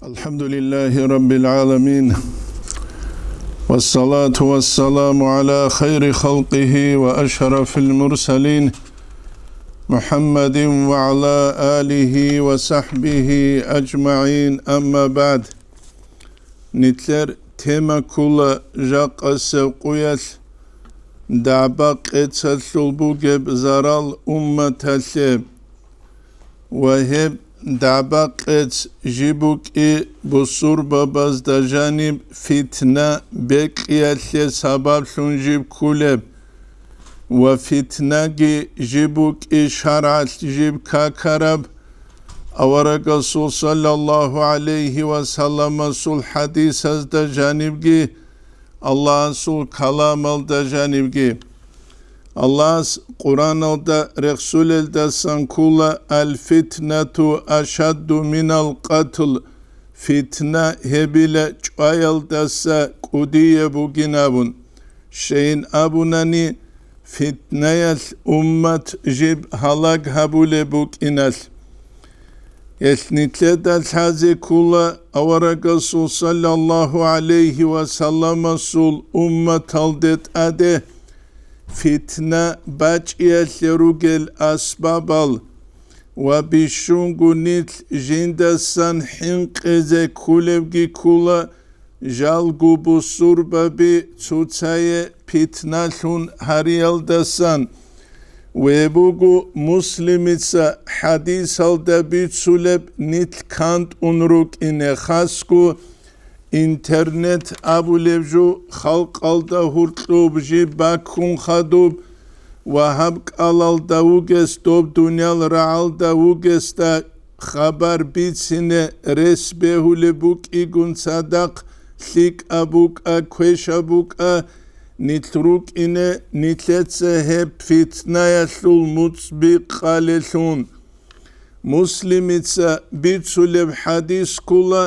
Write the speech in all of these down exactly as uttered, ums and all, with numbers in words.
الحمد لله رب العالمين، والصلاة والسلام على خير خلقه وأشرف المرسلين، محمد وعلى آله وصحبه أجمعين، أما بعد. Нилъер тема ккола жакъасеб къуялъ дагӀба-къецалъул бугеб зарал умматалъе. Ва гьеб дагӀба-къец жиб букӀи бусурбабазда жаниб фитна бекьиялъе сабаблъун жиб кколеб, ва фитнаги жиб букӀи шаргӀалъ жиб какараб, аварагасул саллаллагьу гӀалайгьи ва салламасул хӀадисазда жанибги, Аллагьасул каламалда жанибги. Аллагьас Къуръаналда рехсулелдасан ккола: «Аль-фитнату ашадду минал къатл», фитна гьебила чӀваялдаса кӀудияб бугин абун. Щайин абунани, фитнаялъ уммат жиб гьалаг гьабулеб букӀиналъ. Гьелъ нилъеда лъазе ккола аварагасул саллаллагьу гӀалайгьи ва салламасул умматалде тӀаде фитна бачӀиялъе ругел асбабал ва бищунго нилъ жиндасан хӀинкъизе кколебги ккола, жалго бусурбаби цоцае питналъун гьариялдасан. Ве буго Муслимица хӀадисалда бицулеб нилъ кантӀун рукӀине, хасго интернет абулеб жо халкъалда гьуркьуб жиб баккун хадуб ва гьаб кӀалалда вугес доб дуниял рагӀалда вугесда хабар бицине рес бегьулеб букӀигун цадахъ лъикӀаб букӀа, квешаб букӀа, нилъ рукӀине, нилъеца гьеб фитнаялъул муцӀ бикъалелъун. Муслимица бицулеб хӀадис ккола: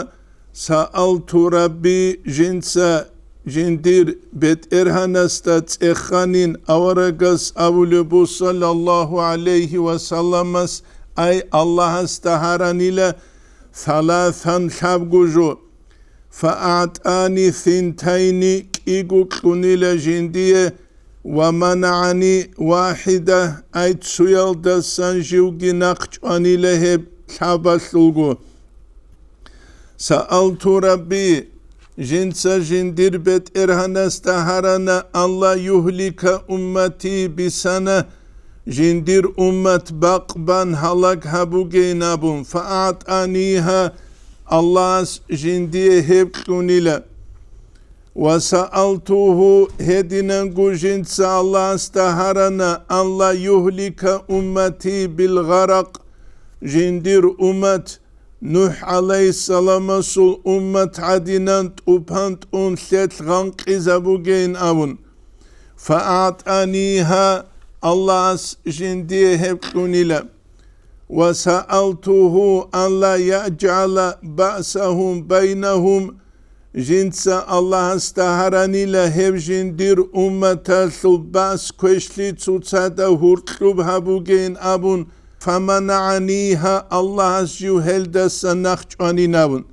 «Саалту Рабби», жинца жиндир БетӀергьанасда цӀеханин аварагас абулеб бу, саллаллагьу гӀалайгьи ва салламас: «Ай, Аллагьасда гьаранила саласан лъабго жо, фаагӀтӀани синтайни кӀиго кьунила жиндие, ва манагӀани вахӀида, ай, цуялдасан живги нахъ чӀванила гьеб лъабалъулго». Саалту Рабби, жинца жиндир БетӀергьанасда гьарана: «Алла югьлика уммати», бисана, жиндир уммат бакъ бан гьалаг гьабугейин абун, фаагӀтӀанигьа, Аллагьас жиндие гьеб кьунила. Ва саалтугьу, гьединанго жинца Аллагьасда гьарана: «Алла югьлика уммати билгъаракъ», жиндир уммат НухӀ гӀалайгьиссаламасул уммат гӀадинан тӀупан тӀун лъелъ гъанкъизабугейин абун. ФаагӀтӀанигьа, Аллагьас жиндие гьеб кьунила. Ва саалтугьу алла яджгӀала баъсагьум байнагьум, жинца Аллагьасда гьаранила гьеб жиндир умматалъул баъс квешлъи цоцазда гьуркьуб гьабугейин абун, фаманагӀанигьа, Аллагьас жив гьелдаса нахъ чӀванин абун.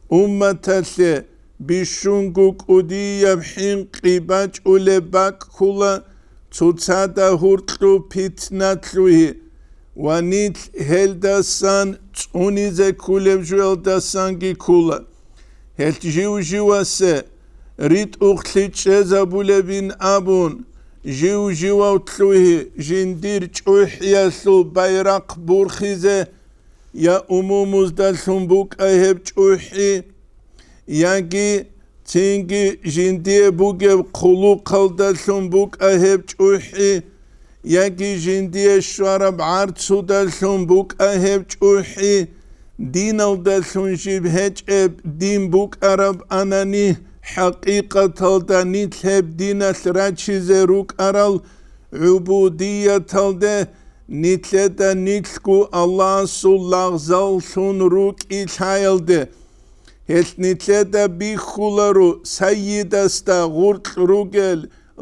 Умматалъе бищунго кӀудияб хӀинкъи бачӀулеб бакӀ ккула цоцазда гьуркьуб питна лъугьи ва нилъ гьелдасан цӀунизе ккулеб жоялдасанги ккула. Гьелъ жив-живасе ритӀухълъи чӀезабулебин абун, жив-живав лъугьи жиндир чӀухӀиялъул байрахъ бурхизе, я умумуздалъун букӀа гьеб чӀухӀи, яги цинги жиндие бугеб хъулухъалдалъун букӀа гьеб чӀухӀи, яги жиндие щвараб гӀарцудалъун букӀа гьеб чӀухӀи, диналдалъун жиб гьечӀеб дин букӀараб анани, хӀакъикъаталда нилъ гьеб диналъ рачизе рукӀарал гӀубудияталде нилъеда нилъго Аллагьасул лагъзаллъун рукӀи лъаялде. Гьелъ нилъеда бихьуларо сайидасда гъуркь ругел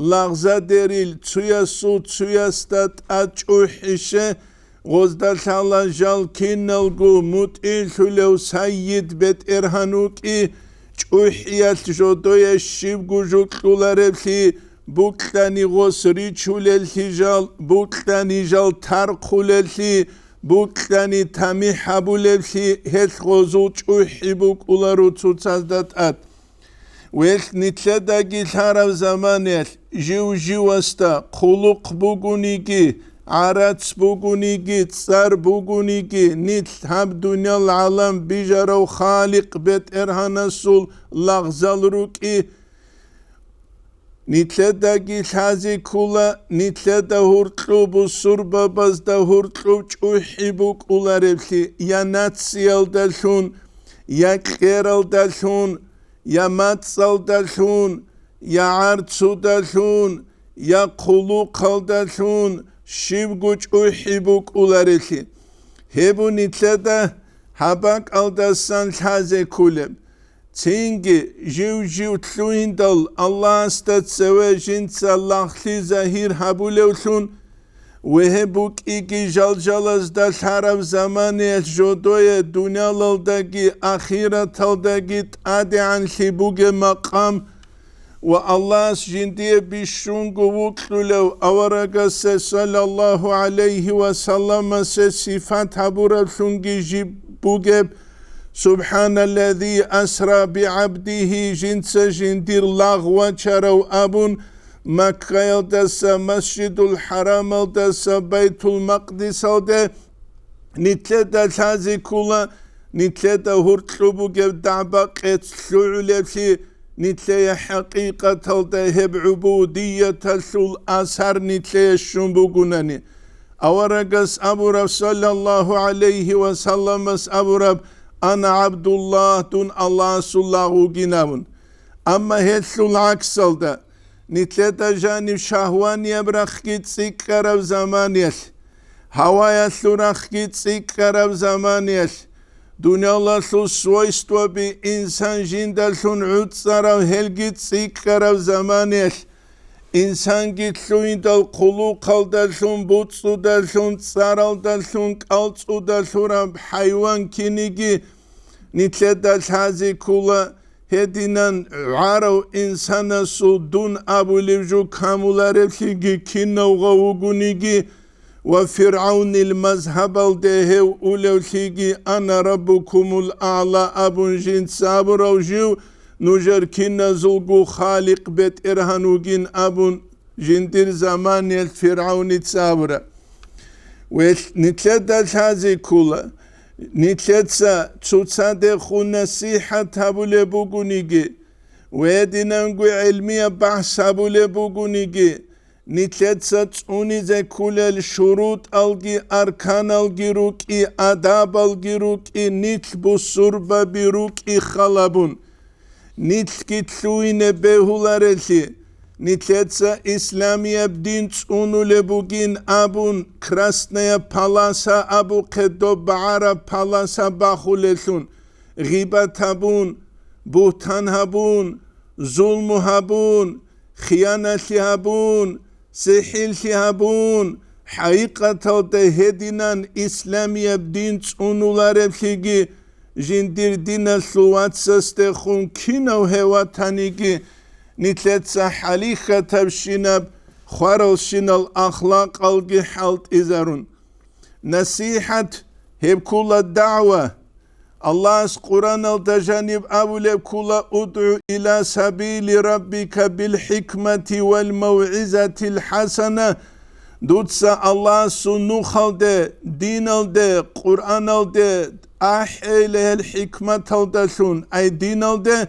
лагъзадерил цуясул цуясда тӀад чӀухӀище, Гъозда лъала жал киналго мутӀигӀлъулев сайид бетӀергьан вукӀи, чӀухӀиялъ жодое щибго жо кьолареблъи, букьани гъос ричулеллъи жал, букьани жал тархъулеллъи, букьани тамихӀ гьабулеблъи, гьелъ гъозул чӀухӀи букӀуларо цоцазда тӀад. Велъ нилъедаги лъараб заманаялъ жив-живасда хъулухъ бугониги, гӀарац бугониги, цӀар бугониги, нилъ гьаб дуниял гӀалам бижарав Халикъ БетӀергьанасул лагъзал рукӀи. Нилъедаги лъазе ккола, нилъеда гьуркьу бусурбабазда гьуркьу чӀухӀи букӀулареблъи, я нациялдалъун, я кьералдалъун, я мацӀалдалъун, я гӀарцудалъун, я хъулухъалдалъун щибго чӀухӀи букӀулареблъи. Гьеб нилъеда гьаб бакӀалдасан лъазе кколеб. Цинги жив-жив лъугьиндал Аллагьасда цеве жинца лагълъи загьир гьабулевлъун, вегье букӀиги жалжалазда лъараб заманаялъ жодое дуниялалдаги ахираталдаги тӀадегӀанлъи бугеб макъам ва Аллагьас жиндие бищунго вукьулев аварагасе саллаллагьу гӀалайгьи ва салламасе сифат гьабураблъунги жиб бугеб, «Субханаллази асра бигӀабдигьи», жинца жиндир лагъ вачарав абун, Маккаялдаса Масжидул ХӀарамалдаса Байтул Макъдисалде, нилъеда лъазе ккола, нилъеда гьуркьу бугеб дагӀба-къец лъугӀулеблъи, нилъее хӀакъикъаталда гьеб гӀубудияталъул асар нилъее щун бугунани. Аварагас абураб, саллаллагьу гӀалайгьи ва салламас абураб: «Ана ГӀабдуллагь, дун Аллагьасул лагъ вугин», – абун. Амма гьелъул гӀаксалда, нилъеда жанив шагьванияб рахъги цӀикӀкӀараб заманиялъ, гьаваялъул рахъги цӀикӀкӀараб заманиялъ, дуниялалъул свойстваби инсан жиндалъун гӀуцӀарав гьелги цӀикӀкӀараб заманиялъ, инсанги лъугьиндал хъулухъалдалъун, буцӀцӀудалъун, цӀаралдалъун, кӀалцӀуда лъураб хӀайван киниги нилъеда лъазе ккола, гьединан гӀарав инсанасул дун абулев жо камулареблъиги кинавгъав вугониги, ва ФиргӀавнил мазгьабалде гьев улевлъиги, «Ана раббукумул аъла», – абун жинца абурав жив, нужер киназулго Халикъ БетӀергьан вугин абун, жиндир заманиялъ ФиргӀавница абура. Велъ нилъеда лъазе ккола, нилъеца цоцадехун насихӀат гьабулеб бугониги, ва гьединанго гӀелмияб бахӀс гьабулеб бугониги, нилъеца цӀунизе кколел шурутӀалги арканалги рукӀи, адабалги рукӀи, нилъ бусурбаби рукӀи халабун. Нилъги лъугьине бегьуларелъи, нилъеца исламияб дин цӀунулеб бугин абун, красная полоса абухъе доб багӀараб полоса бахулелъун, гъибат гьабун, бугьтан гьабун, зулму гьабун, хиянатлъи гьабун, сихӀиллъи гьабун, хӀакъикъаталда гьединан исламияб дин цӀунулареблъиги, жиндир диналъул вацасдехун кинав гьев ватаниги, нилъеца хӀалихьатабщинаб, хваралщинал ахлакъалги хӀалтӀизарун. НасихӀат, гьеб ккола дагӀва. Аллагьас Къуръаналда жаниб абулеб ккола: «УдгӀу иля сабили раббика билхӀикмати валмавгӀизатил хӀасана». Дуца Аллагьасул нухалде, диналде, Къуръаналде ахӀейила гьел хӀикматалдалъун, ай диналде,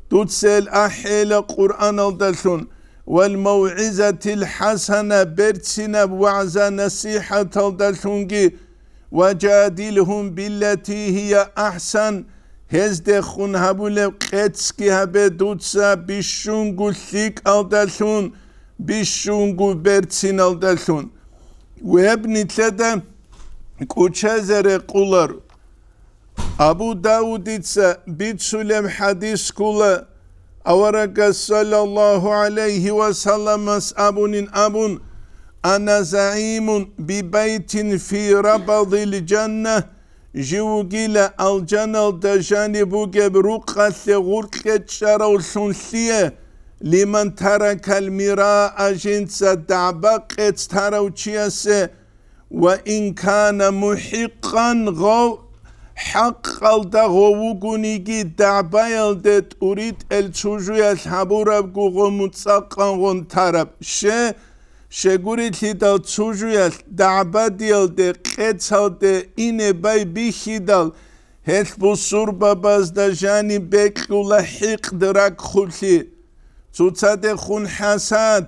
дуца гьел ахӀейила Къуръаналдалъун, валмавгӀизатил хӀасана, берцинаб вагӀза-насихӀаталдалъунги, «Ва жадилгьум биллати гьия ахӀсан», гьездехун гьабулеб къецги гьабе дуца бищунго лъикӀалдалъун, бищунго берциналдалъун. Веб нилъеда кӀучазе рекъолар. Абу Давудица бицулеб хӀадис ккола, аварагас саллаллагьу гӀалайгьи ва салламас абунин абун: «Ана загӀимун бибайтин фи рабадил жанна», жив вугила алжаналда жаниб бугеб рукъалъе гъуркье чӀаравлъунлъие, «лиман таракал мираа», жинца дагӀба-къец тарав чиясе, «ва ин кана мухӀикъан», гъов хӀакъалда гъов вугониги, дагӀбаялде тӀуритӀел цо жуялъ гьабурабго гъов муцӀакъан гъон тараб. Ще, щегурелъидал цо жуялъ дагӀбадиялде, къецалде ине байбихьидал, гьелъ бусурбабазда жаниб бекьула хӀикъд ракӀ хъублъи. Цоцадехун хӀасад,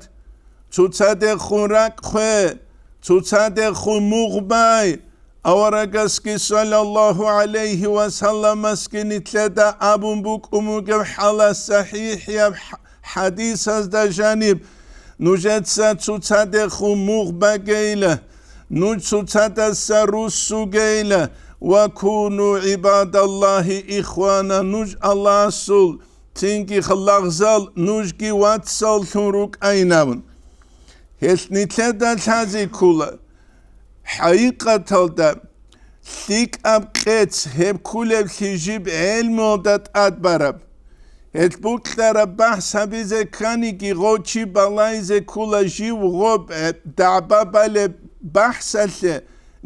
цоцадехун ракӀ хве, цоцадехун мугъ бай. Аварагасги саллаллагьу гӀалайгьи ва салламасги нилъеда абун букӀун бугеб хӀалас сахӀихӀияб хӀ-, хӀадисазда жаниб: «Нужеца цоцадехун мугъ багейила, нуж цоцадаса руссугейила, ва куну гӀибадаллагьи ихвана», нуж Аллагьасул цинги лагъзал, нужги вацаллъун рукӀайнавун. Гьелъ нилъеда лъазе ккола, хӀакъикъаталда, лъикӀаб къец гьеб кколеблъи жиб гӀелмуялда тӀад бараб. Гьелъ бокьараб бахӀс гьабизе кканиги, гъов чи балайзе ккола жив гъоб дагӀба балеб бахӀсалъе,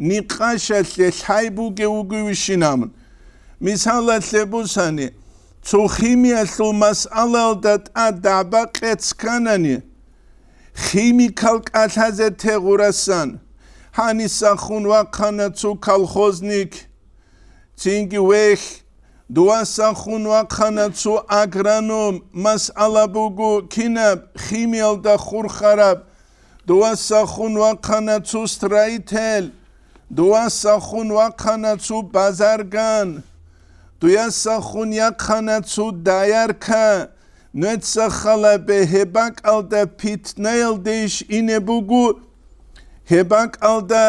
никъашалъе лъай бугев вугевищинамун. Мисалалъе бусани, цо химиялъул масъалаялда тӀад дагӀба-къец кканани, химикал кӀалъазе те гъурасан, гьанисахун вахъана цо колхозник, цинги вехь, дувасахун вахъана цо агроном, масъала буго кинаб химиялда хурхараб, дувасахун вахъана цо строитель, дувасахун вахъана цо базарган, дуясахун яхъана цо даярка, нуеца халабе гьеб бакӀалда питнаялдейищ ине буго, гьеб бакӀалда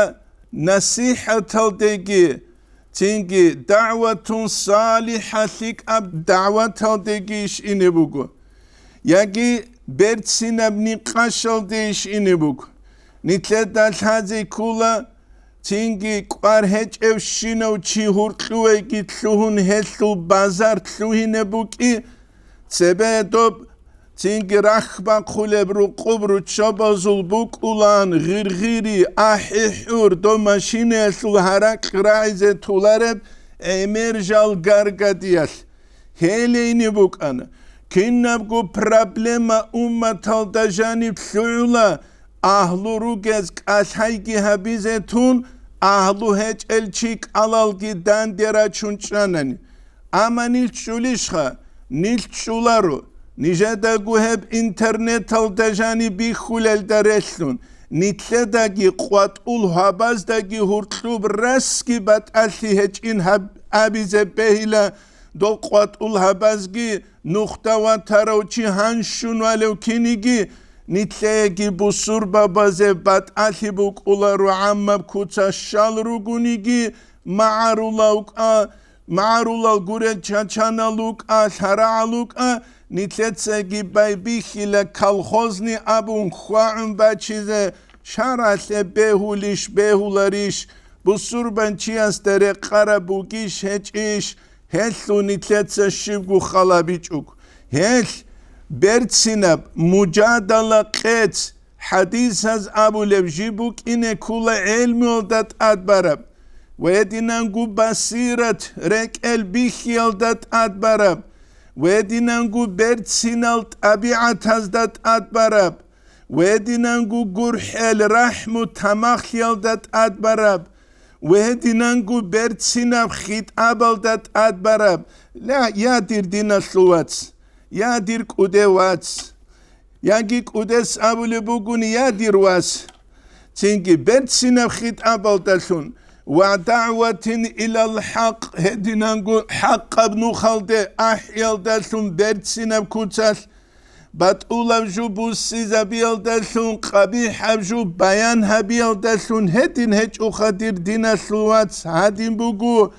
насихӀаталдеги, цинги дагӀватун салихӀа лъикӀаб дагӀваталдегийищ ине буго, яги берцинаб никъашалдейищ ине буго. Нилъеда лъазе ккола, цинги кӀвар гьечӀевщинав чи гьуркьуеги лъугьун гьелъул базар лъугьине букӀи, цебе доб цинги рахь бахъулеб рукъуб руччабазул букӀулан гъиргъири, ахӀи-хӀур, доб машинаялъул гьаракь рагӀизе тулареб гӀемер жал гаргадиялъ. Гьелейни букӀана, кинабго проблема умматалда жаниб лъугӀула, агьлу ругез кӀалъайги гьабизе тун, агьлу гьечӀел чи кӀалалги данде рачун чӀанани. Амма нилъ чӀулищха? Нилъ чӀуларо. Нижедаго гьеб интернеталда жаниб бихьулелда релълъун, нилъедаги къватӀул гьабаздаги гьуркьуб расги батӀалъи гьечӀин гьаб-, абизе бегьила, дол къватӀул гьабазги нухда ватарав чи гьанщун валев киниги, нилъееги бусурбабазе батӀалъи букӀуларо, гӀаммаб куца щал ругониги, магӀарулав кӀа-, магӀарулал гурел чачанал вукӀа, лъарагӀал вукӀа, нилъецаги байбихьила колхозный абун хьвагӀун бачизе, шаргӀалъе бегьулищ, бегьуларищ, бусурбанчиясда рекъараб бугищ гьечӀищ, гьелъул нилъеца щибго халабичӀого. Гьелъ берцинаб мужадала къец, хӀадисаз абулеб жиб букӀине ккола гӀелмуялда тӀад бараб, ва гьединанго басират, рекӀел бихьиялда тӀад бараб, ва гьединанго берцинал тӀабигӀатазда тӀад бараб, ва гьединанго гурхӀел, рахӀму, тамахлъиялда тӀад бараб, ва гьединанго берцинаб хитӀабалда тӀад бараб. Ла, я, дир диналъул вац, я, дир кӀуде вац, яги кӀудес абулеб бугони, я, дир вас, цинги берцинаб хитӀабалдалъун, ва дагӀватин илал хӀакъ, гьединанго хӀакъаб нухалде ахӀиялдалъун берцинаб куцалъ, батӀулаб жо буссизабиялдалъун, къабихӀаб жо баян гьабиялдалъун гьедин гьечӀоха, дир диналъул вац, гьадин буго.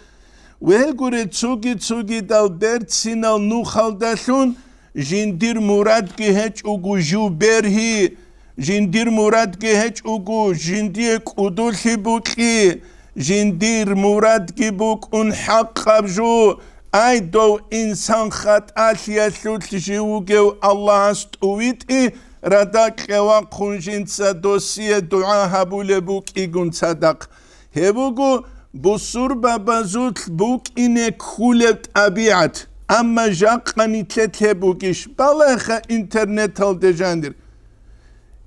Велгуре, цоги-цогидал берцинал нухалдалъун жиндир мурадги гьечӀого жив бергьи, Жиндир мурадги гьечӀого, жиндие кӀудулъи букьи, жиндир мурадги букӀун хӀакъаб жо, ай дов инсан хатӀалъиялъулъ жив вугев Аллагьас тӀувитӀи, радакь вахъун жинца досие дугӀа гьабулеб букӀигун цадахъ. Гьеб буго бусурбабазулъ букӀине ккулеб тӀабигӀат, амма жакъа нилъелъ гьеб бугищ? Балагьеха интернеталде жанир.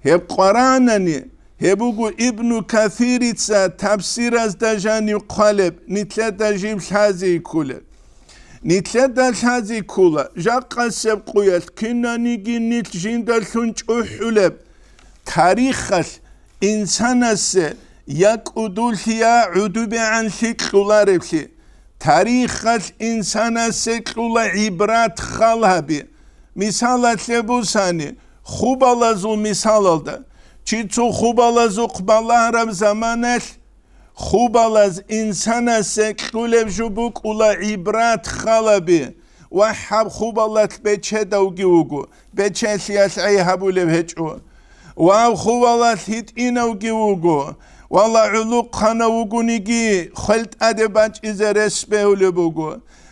Гьеб къваранани, гьеб буго Ибну Касирица тафсиразда жанив хъвалеб, нилъеда жиб лъази кколеб. Нилъеда лъази ккола, жакъасеб къуялъ кинаниги нилъ жиндалъун чӀухӀулеб. Тарихалъ инсанасе я кӀудулъи, я гӀудубегӀанлъи кьолареблъи. Тарихалъ инсанасе кьола гӀибрат халаби. Мисалалъе бусани, хубалазул мисалалда, чи цо хубалазухъ балагьараб заманалъ, хубалаз инсанасе кьулеб жо букӀула гӀибрат халаби ва гьаб хубалалъ бечедавги вуго, бечелъиялъ гӀей гьабулеб гьечӀо. Ва гьаб хубалалъ гьитӀинавги вуго, вала гӀулухъанав вугониги, хвел тӀаде бачӀизе рес бегьулеб буго.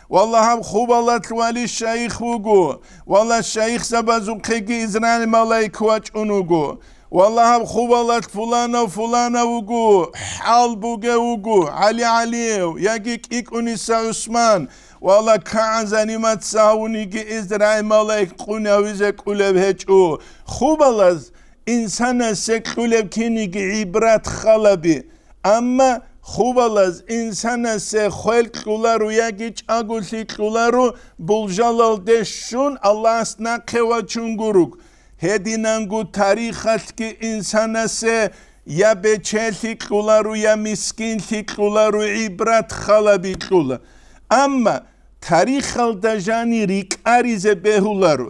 Вала гьаб хубалалъ вали шайих вуго, вала шайихзабазухъеги Израил малаик вачӀун вуго. Вала гьаб хубалалъ фуланав, фуланав вуго, хӀал бугев вуго, ГӀали ГӀалиев, яги КӀикӀуниса ГӀусман, вала кагӀан заниматься гьавуниги Израил малаик къунявизе кӀулеб гьечӀо. Хубалаз инсанасе кьулеб киниги гӀибрат халаби. Амма хубалаз инсанасе хвел кьуларо яги чӀаголъи кьуларо, булжалалде щун Аллагьас нахъе вачун гуруг. Гьединанго тарихалъги инсанасе я бечелъи кьуларо, я мискинлъи кьуларо, гӀибрат халаби кьула. Амма тарихалда жани рикӀаризе бегьуларо.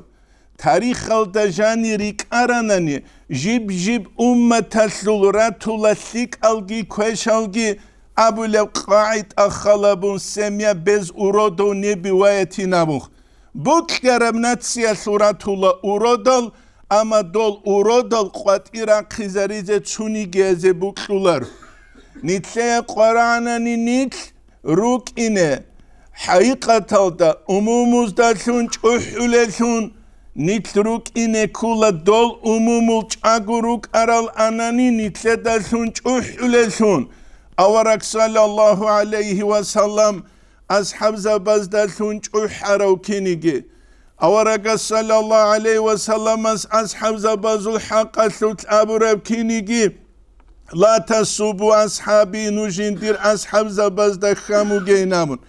Тарихалда жани рикӀаранани, жиб-жиб умматалъул ратула лъикӀалги квешалги абулеб къагӀида халабун семья без уродов не бывает инабух. Бокьараб нациялъул ратула уродал, амма дол уродал къватӀир рахъизаризе цунигиязе букьулар. Нилъее къваранани нилъ рукӀине, хӀакъикъаталда умумуздалъун чӀухӀулелъун, нилъ рукӀине ккула дол умумул чӀаго рукӀарал анани нилъедалъун чӀухӀулелъун. Авараг саллаллагьу гӀалайгьи ва саллам асхӀабзабаздалъун чӀухӀарав киниги. Аварагас саллаллагьу гӀалайгьи ва салламас асхӀабзабазул хӀакъалъулъ абураб киниги: «Ла тасуббу асхӀаби», нуж жиндир асхӀабзабазда хьамугейин абун.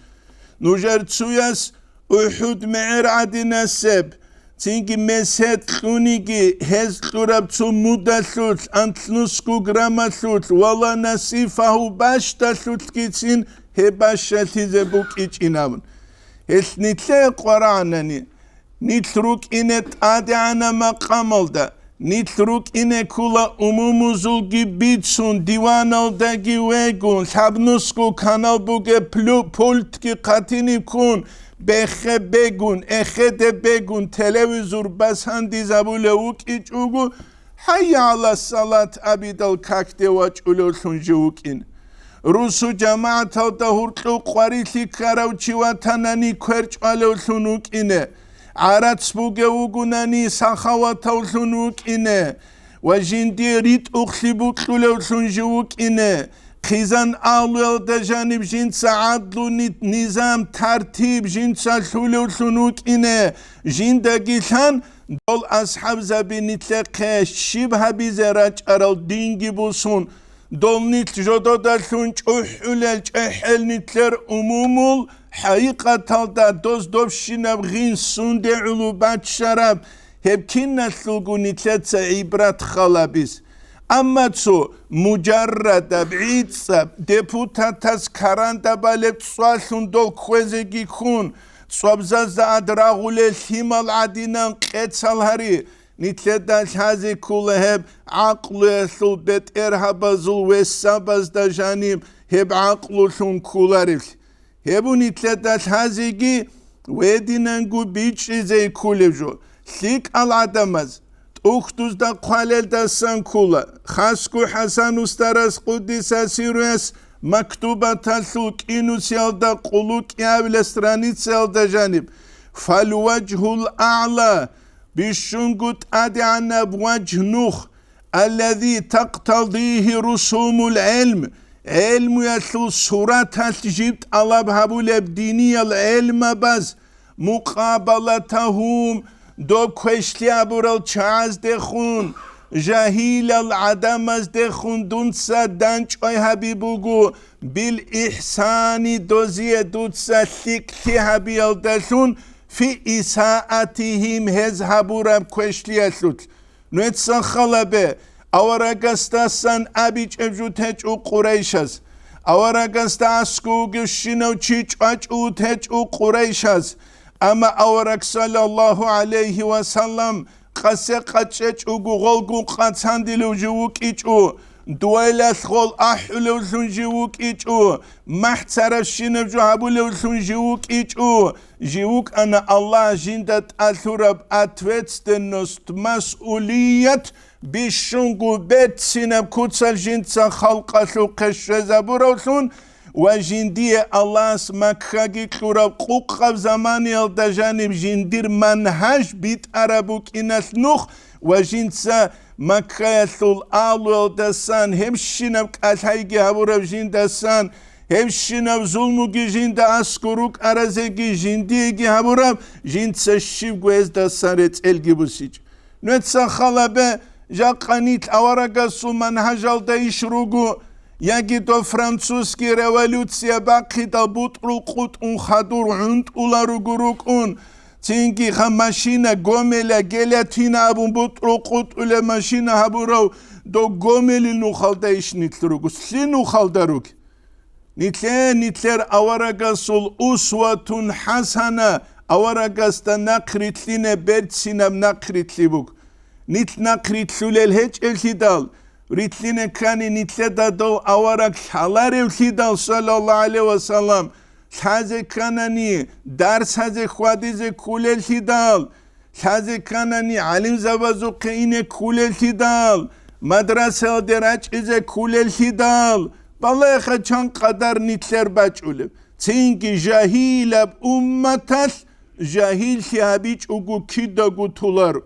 Нужер цуяс УхӀуд мегӀер гӀадинасеб, цинги месед кьуниги, гьез кьураб цо мудалъулъ, анлънусго граммалъулъ, вала насифагьу бащдалъулъгицин гьеб бащалъизе букӀичӀин абун. Гьелъ нилъее къварагӀанани, нилъ рукӀине тӀадегӀанаб макъамалда, нилъ рукӀине ккула умумузулги бицун, диваналдаги вегун, лъабнусго канал бугеб плю-, пультги хъатиниб ккун, бехе бегун, эхеде бегун, телевизор басандизабулев вукӀичӀого, «ХӀайя гӀала салат» абидал какде вачӀулевлъун жив вукӀин. Русу-жамагӀаталда гьуркьув къварилъи ккарав чи ватанани квер чӀвалевлъун вукӀине, гӀарац бугев вугунани сахаватавлъун вукӀине ва жиндие ритӀухълъи букьулевлъун жив вукӀине, хъизан агьлуялда жаниб жинца гӀадлу ни-, низам, тартиб жинца лъулевлъун вукӀине, жиндаги лъан, дол асхӀабзаби нилъехъе щиб гьабизе рачӀарал динги бусун, дол нилъ жододалъун чӀухӀулел чӀехӀел нилъер умумул, хӀакъикъаталда доз добщинаб гъин сунде гӀоло баччараб, гьеб киналъулго нилъеца гӀибрат халабиз. Амма цо мужаррадаб, гӀицӀаб, депутатас карандабалеб цӀвалъун дол кквезеги ккун, цӀвабзазда ад рагъулел лъимал гӀадинан къецал гьари, нилъеда лъазе ккола гьеб гӀакълуялъул бетӀергьабазул весабазда жаниб гьеб гӀакълулъун кколаревлъи. Гьеб нилъеда лъазеги вединанго бичӀчӀизе кколеб жо. ЛъикӀал гӀадамаз, тӀухьдузда хъвалелдасан ккола, хасго ХӀасан устарас къуддиса сируяс мактубаталъул кӀинусиялда къуллукъиябилеб страницаялда жаниб, фалважгьул аъла, бищунго тӀадегӀанаб важгь нух, аллази тактадигьи русумул гӀилм, гӀелмуялъул сураталъ жиб тӀалаб гьабулеб диниял гӀелмабаз, мукъабалатагьум, доб квешлъи гьабурал чагӀаздехун, жагьилал гӀадамаздехун дунца данчӀвай гьаби буго, бил ихсани, дозие дуца лъикӀлъи гьабиялдалъун, фи исаатигьим, гьез гьабураб квешлъиялъулъ. Нужеца халабе, аварагасдасан абичӀеб жо течӀо Къурайшаз. Аварагасда аскӀов вугевщинав чи чӀвачӀулев течӀо Къурайшаз. Амма авараг, саллаллагьу гӀалайгьи ва саллам, къасе къачӀечӀого гъолгун къацандилев жив вукӀичӀо, дуэлалъ гъол ахӀулевлъун жив вукӀичӀо, махӀцарабщинаб жо гьабулевлъун жив вукӀичӀо, жив вукӀана Аллагь жинда тӀалъураб ответственность, масъулият, бищунго берцинаб куцалъ жинца халкъалъухъе щвезабуравлъун ва жиндие Аллагьас Маккаги кьураб къукъаб заманиялда жаниб жиндир манхӀаж битӀараб букӀиналъ нух ва жинца Маккаялъул агьлуялдасан, гьебщинаб кӀалъайги гьабураб жиндасан, гьебщинаб зулмуги жинда аскӀор рукӀаразеги жиндиеги гьабураб, жинца щибго гьездасан рецӀелги бусичӀ. Нужеца халабе, жакъа нилъ аварагасул манхӀажалда иш руго, яги дов французский революция бахъидал бутӀрул къутӀун хадур гӀунтӀула руго рукӀун, цинги ха машина гомела гелятина абун бутӀрул къутӀулеб машина гьабурав дов гомелил нухалда иш нилъ руго, лъи нухалда руги. Нилъее нилъер аварагасул усватун хӀасана, аварагасда нахърилълъине берцинаб нахърилълъи буго. Нилъ нахърилълъулел гьечӀеблъидал, рилълъине ккани нилъеда дов авараг лъаларевлъидал, саллаллагьу гӀалайгьи ва саллам, лъазе кканани, дарсазе хьвадизе кколеллъидал, лъазе кканани, гӀалимзабазухъе ине кколеллъидал, мадрасаялде рачӀизе кколеллъидал, балагьеха чан къадар нилъер бачӀулеб. Цинги жагьилаб умматалъ жагьиллъи гьабичӀого кидаго толаро.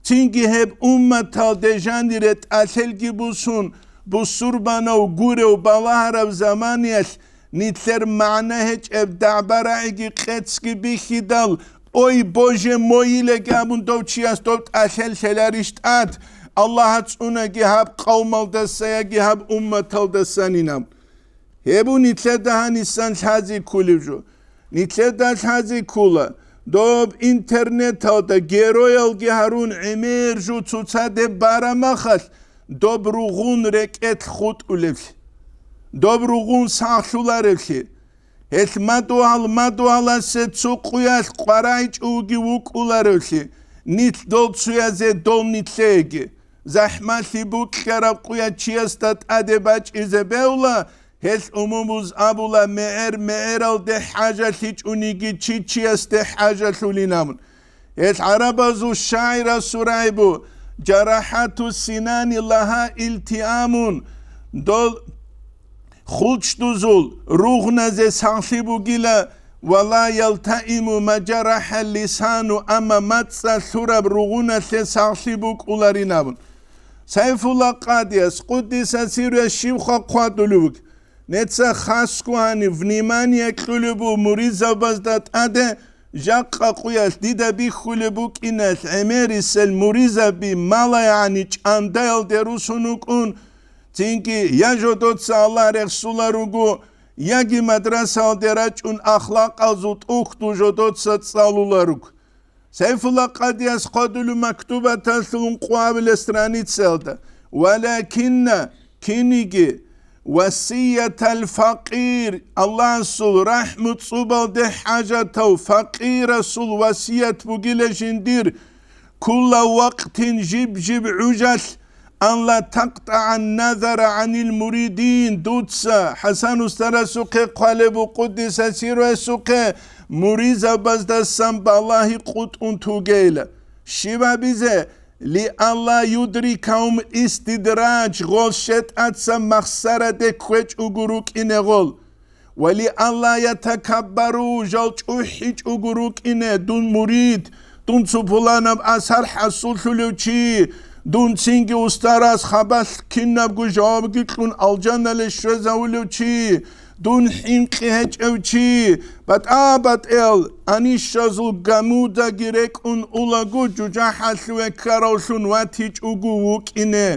Цинги гьеб умматалде жанире тӀалъелги бусун, бусурбанав гурев балагьараб заманиялъ нилъер магӀна гьечӀеб дагӀба-рагӀиги къецги бихьидал, «Ой, Боже мой!» илеги абун дов чияс дов тӀалъел лъеларищ тӀад, Аллагьас цӀунаги гьаб къавмалдаса яги гьаб умматалдасанин абун. Гьеб нилъеда гьанисан лъази кколеб жо. Нилъеда лъази ккола, доб интернеталда героялги гьарун гӀемер жо цоцаде бараб махалъ, доб ругъун рекӀелъ хутӀулевлъи, доб ругъун сахлъуларевлъи, гьелъ мадугьал-мадугьаласе цо къуялъ къваригӀичӀого вукӀуларевлъи, нилъ дол цоязе дол нилъееги. ЗахӀмалъи букьараб къуя чиясда тӀаде бачӀизе бегьула, гьелъ умумуз абула, мегӀер-мегӀералде хӀажалъичӀониги чи чиясде хӀажалъулин абун. Гьелъ гӀарабазул шагӀирас рагӀи бу: «Жарахату синани лагьа илтиамун», дол хулчдузул ругъназе сахлъи бугила, «ва ла ялтаиму ма жарахал лисану», амма мацӀалъ лъураб ругъуналъе сахлъи букӀуларин абун. Сайфулла Къадияс, къуддиса сирруяс, щибха хъвадулев вугеб? Неца хасго гьаниб внимание кьулеб буго муризабазда тӀаде, жакъа къуялъ дида бихьулеб букӀиналъ гӀемерисел муризаби малагӀани чӀандаялде русун вукӀун, цинги я жодоца Аллагь рехсуларуго, яги мадрасалде рачӀун ахлакъазул тӀухьдул жодоца цӀалуларуго. Сайфулла Къадияс хъвадулев мактубаталъул ункъоабилеб страницаялда: «Валакинна, киниги, васиятал факъир, Аллагьасул рахӀму цӀубалде хӀажатав факъирасул васият бугила жиндир, кулла вакътин жиб-жиб гӀужалъ, ан ла тактагӀан назара гӀанил муридин», дуца ХӀасан устарасухъе хъвалеб бу, къуддиса сирруясухъе, муризабаздасан балагьи къутӀун тугейила. Щиб абизе? Лиалла юдрикаум истидраж, гъол шетӀаца махсараде кквечӀого рукӀине гъол. Ва лиалла ятакаббару, жал чӀухӀичӀого рукӀине, дун мурид, дун цо пуланаб асар хӀасуллъулев чи, дун цинги устарас хабалъ кинабго жавабги кьун алжанале щвезавулев чи, дун хӀинкъи гьечӀев чи, батӀа-батӀел анищазул гамудаги рекӀун улаго, жужахӀалъуве ккаравлъун ватичӀого вукӀине.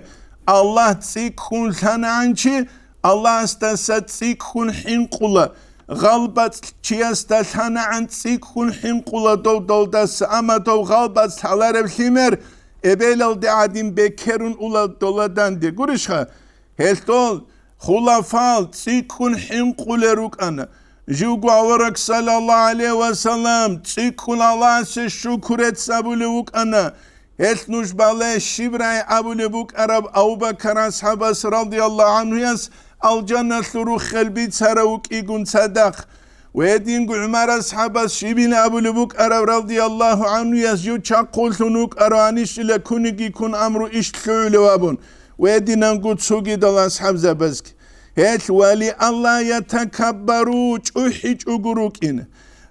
Аллагь цӀикӀкӀун лъанагӀан чи, Аллагьасдаса цӀикӀкӀун хӀинкъула, гъалбацӀ чиясда лъанагӀан цӀикӀкӀун хӀинкъула дов долдаса, амма дов гъалбацӀ лъаларев лъимер эбелалде гӀадин бекерун ула дола данде. Гурищха? Гьелъ дол хулафал цӀикӀкӀун хӀинкъулел рукӀана. Живго авараг, саллаллагьу гӀалайгьи ва саллам, цӀикӀкӀун Аллагьасе шукру гьабулев вукӀана. Гьелъ нуж бале щиб рагӀи абулеб букӀараб Абу-Бакар асхӀабас, радияллагьу гӀангьуяс, алжаналъул руххел бицарав вукӀигун цадахъ. Ва гьединго ГӀумар асхӀабас щибин абулеб букӀараб, радияллагьу гӀангьуяс, жив чахъуллъун вукӀарав гьанищила куниги ккун амру иш лъугӀулев абун, ва гьединанго цогидал асхӀабзабазги. Гьелъ, ва лиалла ятакаббару, чӀухӀичӀого рукӀин.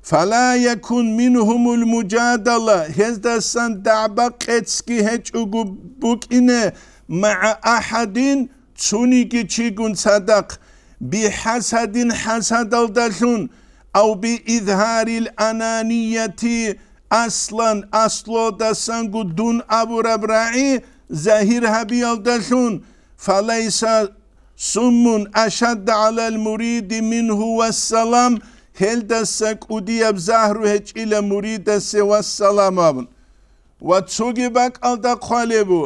Фала якун мингьумул мужадала, гьездасан дагӀба-къецги гьечӀого букӀине, магӀа ахӀадин, цониги чигун цадахъ, бихӀасадин, хӀасадалдалъун, ав биизгьарил ананияти, аслан, аслуялдасанго дун абураб рагӀи загьир гьабиялдалъун, фалайса суммун ашадда гӀалал муриди мингьу вассалам, гьелдаса кӀудияб загьру гьечӀила муридасе вассалам абун. Ва цоги бакӀалда хъвалебу,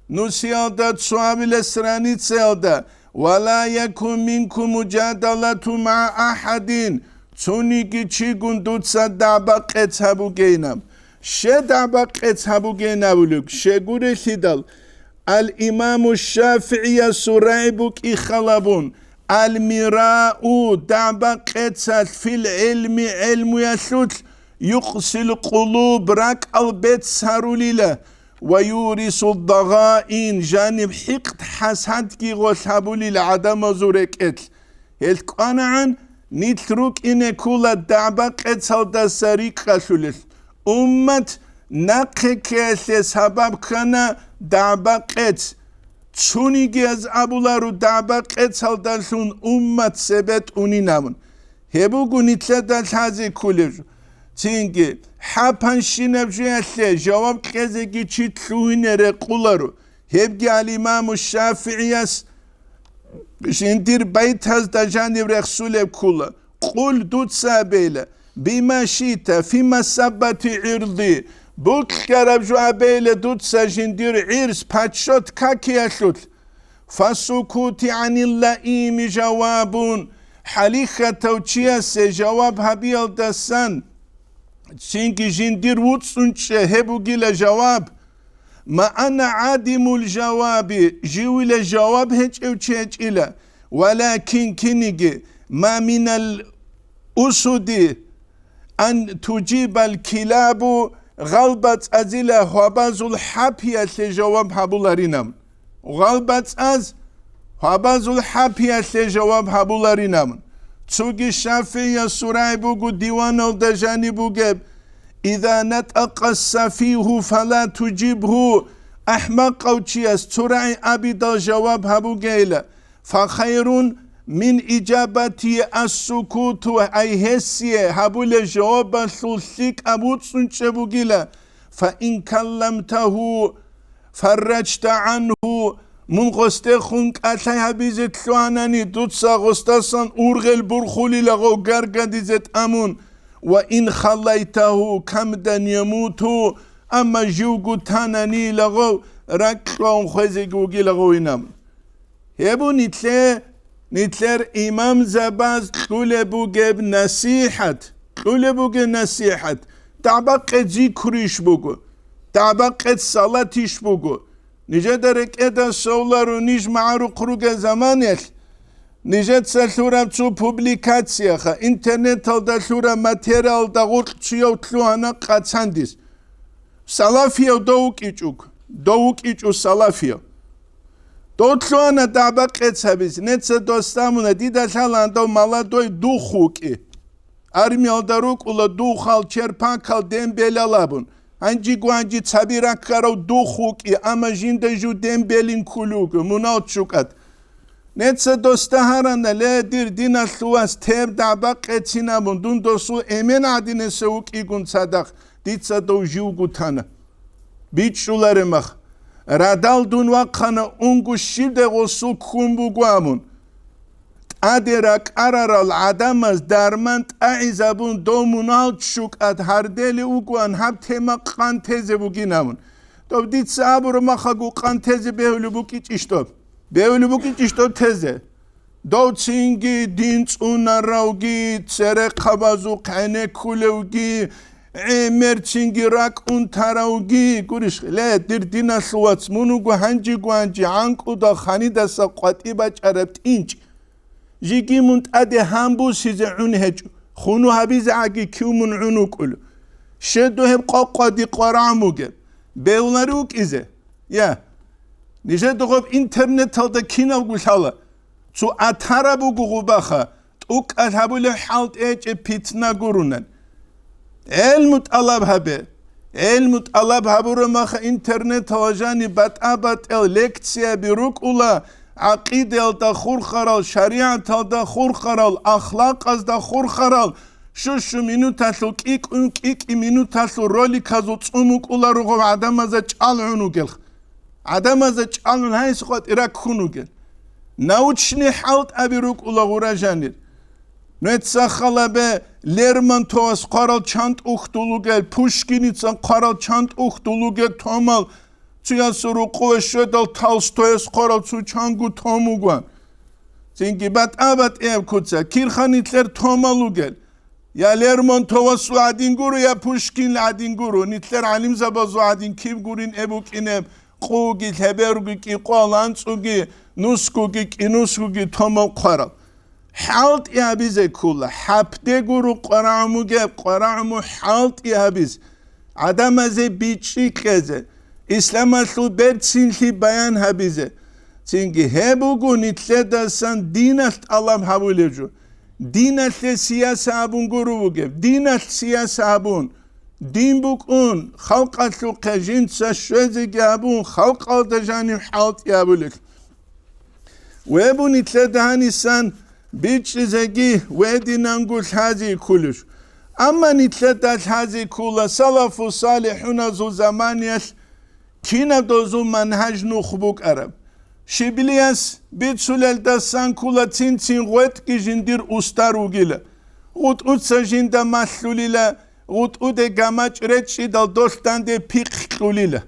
нусиялда цоабила страницаялда, «Ва ла якун минкум мужадалату магӀа ахӀадин», цониги чигун дуца дагӀба-къец гьабугейнаб. Щай дагӀба-къец гьабугейнабулеб? Щай гурелъидал, Ал-Имаму ШафигӀиясул рагӀи букӀин халабун, «Ал-мирау», дагӀба-къецалъ, «фил гӀилми», гӀелмуялъулъ, «юкъсил къулуб», ракӀал бецц гьарулила, «ва юрисул дагъаин», жаниб хӀикъд-хӀасадги гъолъ гьабулила гӀадамазул рекӀелъ. Гьел кӀванагӀан, нилъ рукӀине ккула дагӀба-къецалдаса рикӀкӀалъулел. Уммат нахъе ккеялъе сабаб ккана дагӀба-къец. Цунигияз абуларо дагӀба-къецалдалъун уммат цебе тӀунинавун. Гьеб буго нилъеда лъазе кколеб жо. Цинги, хӀапанщинаб жоялъе жаваб кьезеги чи лъугьине рекъоларо. Гьебги ал-Имаму ШафигӀияс жиндир байтазда жаниб рехсулеб ккола. Къул, дуца абейла, бима шита фи масаббати гӀирди, бокьараб жо абейла дуца жиндир гӀирс, почёт, какиялъулъ. Фасукути гӀанил лаими жавабун, хӀалихьатав чиясе жаваб гьабиялдасан цинги жиндир вуцӀцӀун чӀей, гьеб бугила жаваб. Ма ана гӀадимул жаваби, живила жаваб гьечӀев чи гьечӀила, валакин киниги, ма минал усуди ан туджибал килабу, гъалбацӀазила гьвабазул хӀапиялъе жаваб гьабуларинаб. ГъалбацӀаз гьвабазул хӀапиялъе жаваб гьабуларинаб. Цоги ШафигӀиясул рагӀи буго диваналда жаниб бугеб: «Иза натӀакъа сафигьу фала туджибгьу», ахӀмакъав чияс цо рагӀи абидал жаваб гьабугейла, «фахайрун мин иджабати ассукуту», ай гьесие гьабулеб жавабалъул лъикӀаб вуцӀцӀун чӀей бугила, «фаин калламтагьу фарраджта гӀангьу», мун гъосдехун кӀалъай гьабизе лъугьанани, дуца гъосдасан ургъел бурхулила гъов гаргадизе тӀамун, «ва ин халлайтагьу камдан ямуту», амма живго танани лагъов ракьлъугьун хвезеги вугила гъовинаб. Гьеб нилъе, нилъер имамзабаз кьулеб бугеб насихӀат, кьулеб бугеб насихӀат, дагӀба-къец зикру иш буго, дагӀба-къец салат иш буго. Нижеда рекӀеда совларо ниж магӀарухъ ругел заманалъ, нижеца лъураб цо публикацияха, интернеталда лъураб материалда гъоркь цуяв лъугьана къацандис. Салафияв дов вукӀичӀого. дов вукӀичӀо салафияв. Дов лъугьана дагӀба-къец гьабизе, неца дос абуна, дида лъалаан дов молодой дух вукӀи. Армиялда рукӀула духал, черпакал, ден белал абун. Гьанжего гьанже цаби раккарав дух вукӀи, амма жинда жив ден белин кколев вуго, мунал ччукӀад. Неца досда гьарана, ле, дир диналъул вас, тер дагӀба-къецин абун, дун досул эмен гӀадинасев вукӀигун цадахъ, дица дов живго тана. БичӀчӀулареб мах, радал дун вахъана, унго щибдай гъосул ккун буго абун. ТӀаде ракӀарарал гӀадамаз дарман тӀагӀизабун, дов мунал ччукӀад гьардели вугоан, гьаб тема къан тезе бугин абун. Доб дица абураб махаго къан тезе бегьулеб букӀичӀищ доб? Бегьулеб букӀичӀищ доб тезе? Дов цинги дин цӀунаравги, церехъабазухъ гӀенеккулевги, гӀемер цинги ракӀ унтаравги, гурищ, ле, дир диналъул вац, мун вуго гьанжего гьанже гӀанкӀудал ханидаса къватӀи бачӀараб тӀинчӀ. Жеги мун тӀаде гьан бусизе гӀун гьечӀо, хуну гьабизегӀаги кив мун гӀун вукӀулев. Щеду гьеб къвакъвади къварагӀун бугеб, бегьулари вукӀизе. Я, нижеда гъоб интернеталда киналго лъала, цо атараб буго гъубаха, тӀукӀалъ гьабулеб хӀалтӀи гьечӀеб питна гурунан. ГӀелму тӀалаб гьабе. ГӀелму тӀалаб гьабураб маха интернеталда жаниб батӀа-батӀиял лекцияби рукӀула, гӀакъидаялда хурхарал, шаригӀаталда хурхарал, ахлакъазда хурхарал, щу-щу минуталъул, кӀи-кӀи, кӀи-кӀи минуталъул роликазул цӀун букӀула ругъов гӀадамазда чӀалгӀун вугел. ГӀадамазда чӀалгӀун гьайс къватӀира ккун вугел. Научный хӀалтӀаби рукӀула гъура жанир. Нугьеца халабе Лермонтовас хъварал чан тӀухьдул вугел, Пушкиница хъварал чан тӀухьдул вугел томал, цуясул рукъуве щведал Толстояс хъварал цу чанго том вугоан. Цинги батӀа-батӀияб куца, кирха нилъер томал вугел. Я Лермонтовасул гӀадин гуро, я Пушкинил гӀадин гуро, нилъер гӀалимзабазул гӀадин киб гурин эб букӀинеб, къуги, лъеберги, кӀикъвал, анцӀуги, нусгуги, кӀинусгуги томал хъварал. ХӀалтӀи гьабизе ккола, хӀапде гуро къварагӀумугеб, къварагӀуму хӀалтӀи гьабизе, гӀадамазе бичӀчӀи кьезе, исламалъул берцинлъи баян гьабизе. Цинги гьеб буго нилъедасан диналъ тӀалаб гьабулеб жо. Диналъе сияса абун гуро вугеб, диналъ сияса абун, дин букӀун, халкъалъухъе жинца щвезеги абун, халкъалда жанив хӀалтӀи абулел. Вебу нилъеда гьанисан бичӀчӀизеги вединанго лъази ккулищ. Амма нилъеда лъази ккула салафу салихӀуназул заманиялъ кинаб дозул манхӀаж нух букӀараб. Шиблияс бицулелдасан ккула цин-цин гъветӀги жиндир устар вугила. ГъутӀуца жинда малъулила, гъутӀуде гамачӀ речӀчӀидал долъ данде пихъ кьулила.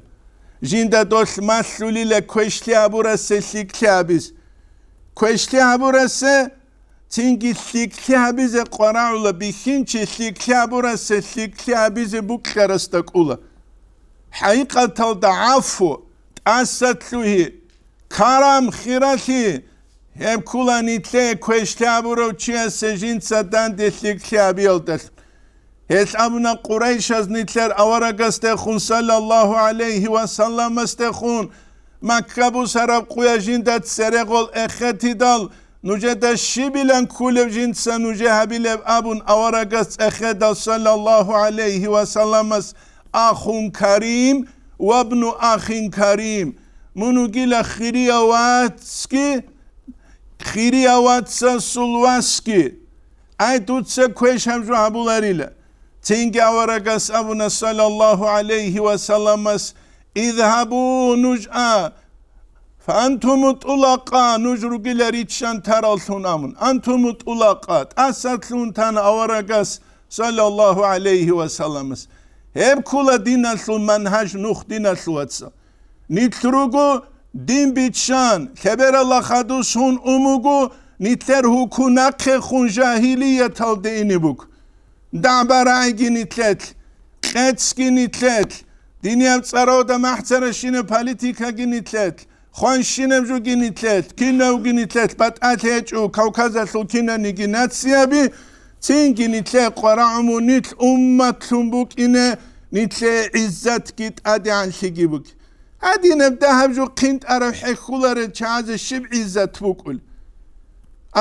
Жинда долъ малъулила квешлъи гьабурасе лъикӀлъи гьабиз. Квешлъи гьабурасе цинги лъикӀлъи гьабизе къварагӀула, бихьинчи лъикӀлъи гьабурасе лъикӀлъи гьабизе букьарасда кӀула. ХӀакъикъаталда гӀафу, тӀаса лъугьи, карам, хиралъи, гьеб ккула нилъее квешлъи гьабурав чиясе жинца данде лъикӀлъи гьабиялдалъун. Гьелъ абуна Къурайшаз нилъер аварагасдехун, саллаллагьу гӀалайгьи ва салламасдехун, Макка бусараб къуя жинда церегъол эхетидал, нужеда щибилан ккулев жинца нужее гьабилеб абун аварагас цӀехедал, саллаллагьу гӀалайгьи ва салламас, ахун карим ва бну ахин карим, мун вугила хирияв вацги, хирияв вацасул васги. Ай, дуца квеш гьаб жо гьабуларила. Цинги аварагас абуна, саллаллагьу гӀалайгьи ва салламас, «Изгьабу, нуж а, фа антуму тӀулакъа, нуж ругила риччан тараллъун», амун. «Антуму тӀулакъа», тӀасалъун тана аварагас, саллаллагьу гӀалайгьи ва салламас. Гьеб ккула диналъул манхӀаж нух, диналъул вацал. Нилъ руго дин биччан, лъебералда хадусун умуго, нилъер гьукун нахъехун жагьилияталде ине буго. ДагӀба-рагӀиги нилъелъ, къецги нилъелъ, динияб цӀаравда махӀцаращинаб политикаги нилъелъ, хванщинаб жоги нилъелъ, кинавги нилъелъ, батӀалъи гьечӀо Кавказалъул кинаниги нацияби, цинги нилъее къварагӀуму, нилъ умматлъун букӀине, нилъее гӀиззатги тӀадегӀанлъиги буги. Гьадинаб дагьаб жо хъинтӀараб хӀехьуларел чагӀазе щиб гӀиззат букӀул?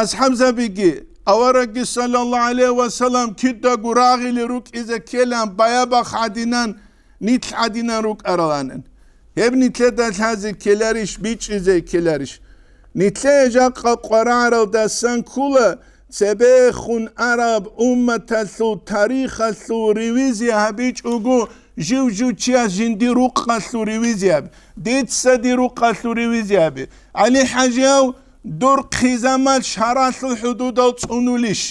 АсхӀабзабиги, аварагги саллаллагьу гӀалайгьи ва саллам кидаго рагъили рукӀизе ккелан баябахъ гӀадинан, нилъ гӀадинан рукӀараланин. Гьеб нилъеда лъазе ккеларищ, бичӀчӀизе ккеларищ? Нилъее жакъа къварагӀаралдасан ккула цебехун араб умматалъул тарихалъул ревизия гьабичӀого, жив-жив чияс жиндир рукъалъул ревизия гьаби, дица дир рукъалъул ревизия гьаби. ГӀали-хӀажияв, дур хъизамал шаралъул хӀудудал цӀунулищ?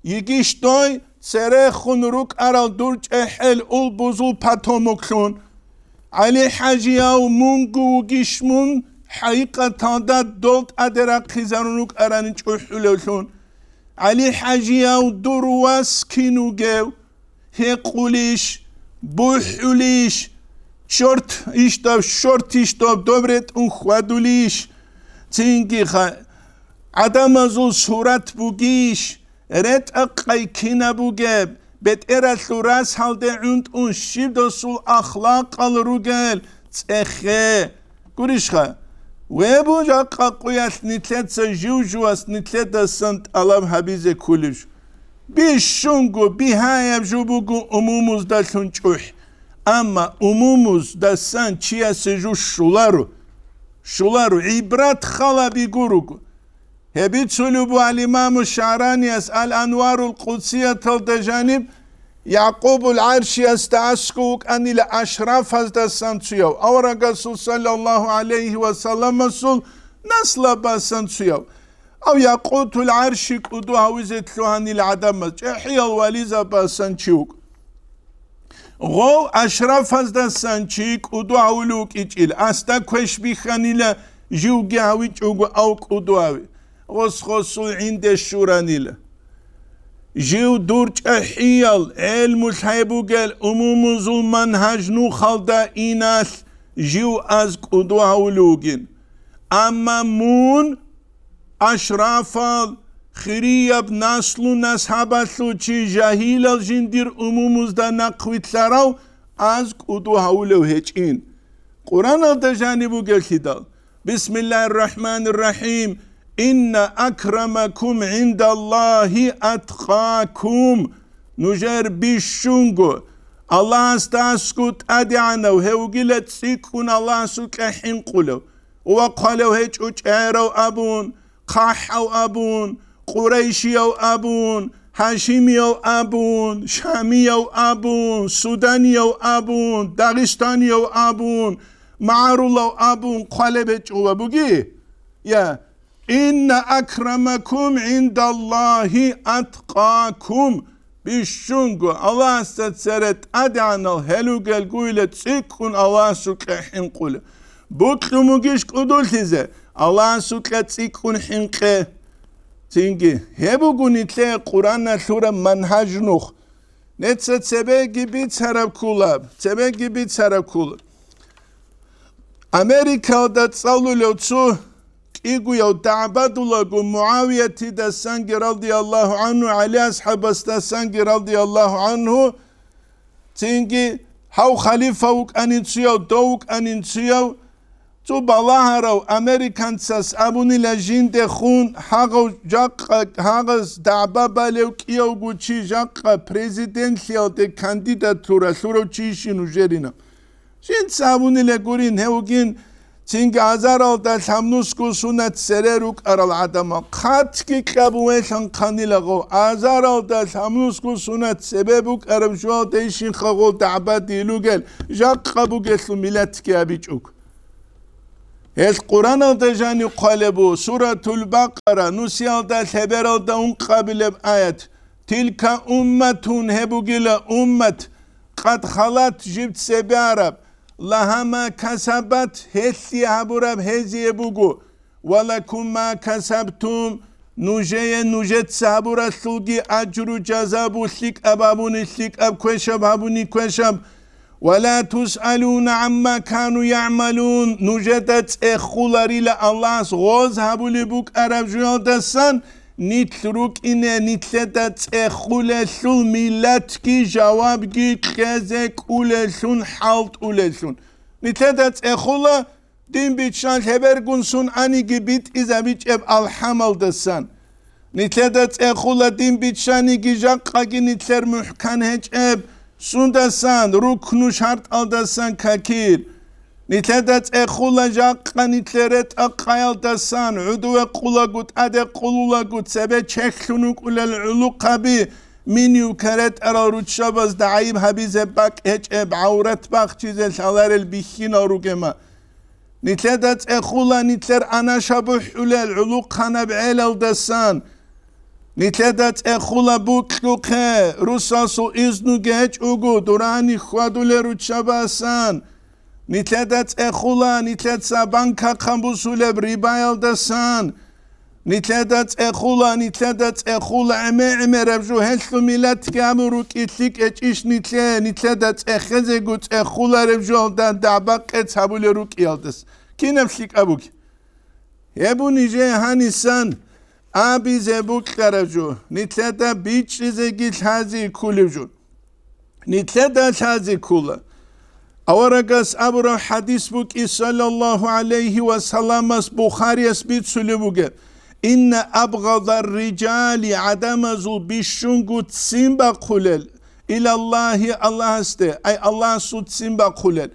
Йигищ дой, церехун рукӀарал дур чӀехӀел улбузул патомуклъун? ГӀали-хӀажияв, мунго вугищ мун хӀакъикъаталда дол тӀаде рахъизарун рукӀарани чӀухӀулевлъун? ГӀали-хӀажияв, дур вас кин вугев? Гьекъулищ, бухӀулищ, чорт ишдав, шортищдав доб ретӀун хьвадулищ? Цинги ха-, гӀадамазул сурат бугищ? РетӀа-къай кинаб бугеб, бетӀералъул расалде гӀунтӀун щибдасул ахлакъал ругел цӀехе. Гурищха, вебу жакъа къуялъ нилъеца жив-жувас нилъедасан тӀалаб гьабизе кколеб жо? Бищунго бигьаяб жо буго умумуздалъун чӀухӀ, амма умумуздасан чиясе жо щоларо, щоларо, гӀибрат халаби гуруго. Гьеб бицулеб буго ал-Имаму ШагӀраниялъ Ал-Анварул Къудсияталда жаниб, Якъубул ГӀаршиясда аскӀов вукӀанила ашрафаздасан цояв, аварагасул саллаллагьу гӀалайгьи ва салламасул наслабасан цояв, ав Якъутул ГӀарши кӀуду гьавизе лъугьанила гӀадамаз, чӀехӀиял вализабасан чи вукӀ. Гъов ашрафаздасан чи кӀуду гьавулев вукӀичӀил, асда квеш бихьанила, живги гьавичӀого ав кӀуду гьави. Гъос-гъосул гӀинде щуранила. Жив дур чӀахӀиял, гӀелму лъай бугел умумузул манхӀаж нухалда иналъ жив аз кӀуду гьавулев вугин. Амма мун ашрафал, хирияб наслу-насабалъул чи, жагьилал жиндир умумузда нахъвилълъарав аз кӀуду гьавулев гьечӀин. Къуръаналда жаниб бугеллъидал: «Бисмиллагьир рахӀманир рахӀим. Инна акрамакум гӀиндаллагьи аткъакум». Нужер бищунго Аллагьасда аскӀов тӀадегӀанав гьев вугила цӀикӀкӀун Аллагьасукьа хӀинкъулев. Ва хъвалев гьечӀо чӀегӀерав абун, хъахӀав абун, къурайшияв абун, гьашимияв абун, шамияв абун, суданияв абун, дагъистанияв абун, магӀарулав абун хъвалеб гьечӀо ва буги? Я, «Инна акрамакум гӀиндаллагьи аткъакум». Бищунго Аллагьасда цере тӀадегӀанал гьел ругел гуйла цӀикӀкӀун Аллагьасукьа хӀинкъулев. Бокьун бугищ кӀудулъизе, Аллагьасукьа цӀикӀкӀун хӀинкъе. Цинги, гьеб буго нилъее Къуръаналъ лъураб манхӀаж нух. Неца цебеги бицараб кколаб, цебеги бицараб кколаб. Америкалда цӀалулев цо кӀигояв дагӀбадулаго МугӀавиятидасанги радияллагьу гӀангьу, ГӀали асхӀабасдасанги радияллагьу гӀангьу, цинги гьав халифа вукӀанин цояв, дов вукӀанин цояв, цо балагьарав американцас абунила жиндехун гьагъав жакъа гьагъаз дагӀба балев кӀиявго чи жакъа президентлъиялде кандидатура лъурав чи щин нужерина. Жинца абунила гурин, гьев вугин цинги азаралда лъабнусго сунат цере рукӀарал гӀадамал. Хъатги кьабун велъан хъанила гъов. Азаралда лъабнусго сунат цебе букӀараб жугьалдейщинха гъов дагӀба дилугел, жакъа бугелъул миллатги абичӀуг. Гьелъ Къуръаналда жанив хъвалеб буго, Суратул Бакъара, нусиялда лъебералда ункъабилеб аят: «Тилка умматун», гьеб бугила уммат, «къад халат», жиб цебе араб, «лагьа ма касабат», гьелъие гьабураб гьезие буго, «ва лакум ма касабтум», нужее нужеца гьабуралъулги аджру, жазабу, лъикӀаб гьабуни лъикӀаб, квешаб гьабуни квешаб, «ва ла тусъалуна гӀамма кану ягӀмалун», нужеда цӀехуларила Аллагьас гъоз гьабулеб букӀараб жуялдасан, нилъ рукӀине нилъеда цӀехулелъул, миллатги жавабги кьезе кӀулелъун, хӀалтӀулелъун. Нилъеда цӀехула дин биччан лъебергун сун аниги битӀизабичӀеб алхӀамалдасан. Нилъеда цӀехула дин биччаниги жакъаги нилъер мухӀкан гьечӀеб сундасан, рукну шартӀалдасан какир. Нилъеда цӀехула жакъа нилъер ретӀа-къаялдасан, гӀудуве къулаго, тӀаде къулулаго, цебе чехьлъун вукӀулел гӀулухъаби, минив каретӀарал руччабазда гӀайиб гьабизе бакӀ гьечӀеб, гӀаврат бахчизе лъаларел бихьинал ругема. Нилъеда цӀехула нилъер анаша бухӀулел гӀулухъанаб гӀелалдасан. Нилъеда цӀехула букьухъе, русасул изнуги гьечӀого, дурани хьвадулел руччабасан. Нилъеда цӀехула нилъеца банкахъан бусулеб рибаялдасан. Нилъеда цӀехула, нилъеда цӀехула гӀеме-гӀемераб жо, гьелъул миллатги абун рукӀи лъикӀ гьечӀищ нилъе, нилъеда цӀехезего цӀехулареб жоялда дагӀба-къец гьабулел рукӀиялдас. Кинаб лъикӀаб бугеб? Гьеб нижее гьанисан абизе букьараб жо, нилъеда бичӀчӀизеги лъази кколеб жо. Нилъеда лъази ккола. Аварагас абураб хӀадис букӀи, саллаллагьу гӀалайгьи ва салламас, Бухарияс бицулеб бугеб: «Инна абгъадар риджали», гӀадамазул бищунго ццин бахъулел, «илаллагьи», Аллагьасде, ай Аллагьасул ццин бахъулел,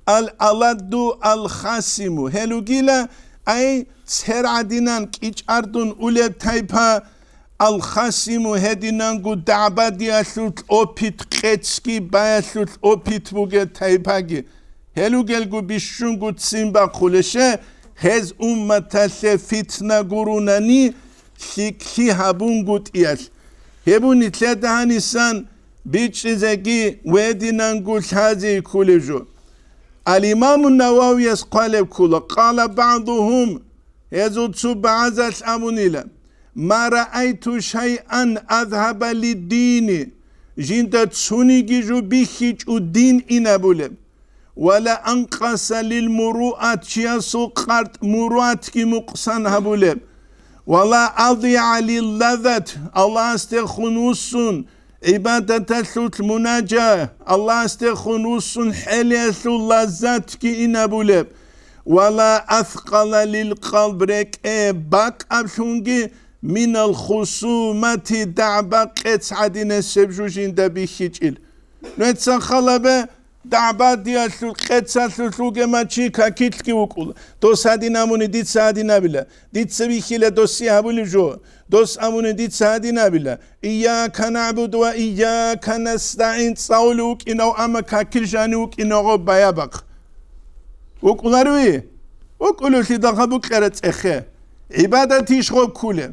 «ал-аладду ал-хасиму», гьел ругила, ай цер гӀадинан кӀичӀардун улеб тайпа, «ал-хасиму», гьединанго дагӀбадиялъулъ опит, къецги баялъулъ опит бугеб тайпаги, гьел ругелго бищунго ццин бахъулеше, гьез умматалъе фитна гурунани лъикӀлъи гьабунгутӀиялъ. Гьеб нилъеда гьанисан бичӀчӀизеги гьединанго лъази кколеб жо. Ал-Имаму Нававияс хъвалеб ккола, къала багӀдугьум, гьезул цо багӀазалъ абунила: «Ма раайту шайъан азгьаба лиддини», жинда цониги жо бихьичӀо дин инабулеб, «ва ла анкъаса лил муруат», чиясул къартӀ муруатги мукъсан гьабулеб, «ва ла адиа лил лаззат», Аллагьасдехун вуссун, гӀибадаталъулъ мунажа, Аллагьасдехун вуссун хӀелиялъул лаззатги инабулеб, «ва ла аскъала лил къалб», рекӀее бакӀаблъунги, «минал хусумати», дагӀба-къец гӀадинасеб жо жинда бихьичӀил. Нугьеца халабе, дагӀбадиялъул, къецалъулъ вугема чи какилъги вукӀула. Дос гьадин амуни дица гьадин абила, дица бихьила досе гьабулеб жо. Дос амуни дица гьадин абила: «Ийяка нагӀбуду ва ийяка настагӀин», цӀалулев вукӀинав, амма какил жанив вукӀинавго баябахъ. ВукӀуларви? ВукӀулевлъидалха букьара цӀехе. ГӀибадат иш гъоб ккулеб?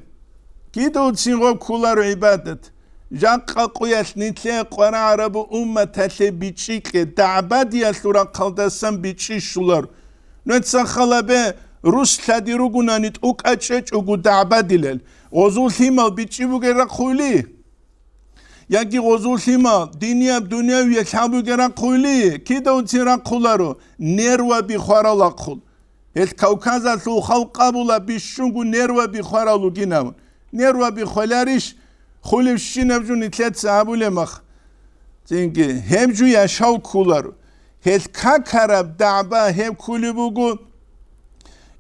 Кидавцин гъоб ккуларо гӀибадат. Жакъа къуялъ нилъее къварагӀарабу умматалъе бичӀчӀи кье, дагӀбадиялъул рахъалдасан бичӀчӀи щулар. Нугьеца халабе, рус лъади ругунани тӀукӀа чӀечӀого дагӀбадилел, гъозул лъимал бичӀчӀи бугел рахъули? Яги гъозул лъимал динияб дунявиялъ гьабуге рахъули? Кидавцин рахъуларо, нерваби хварал рахъул. Гьел Кавказалъул халкъ абула бищунго нерваби хварал ругинавун. Нерваби хвеларищ, хулебщинаб жо нилъеца гьабулеб мах. Цинги гьеб жо яшав ккуларо. Гьел какараб дагӀба гьеб ккулеб буго,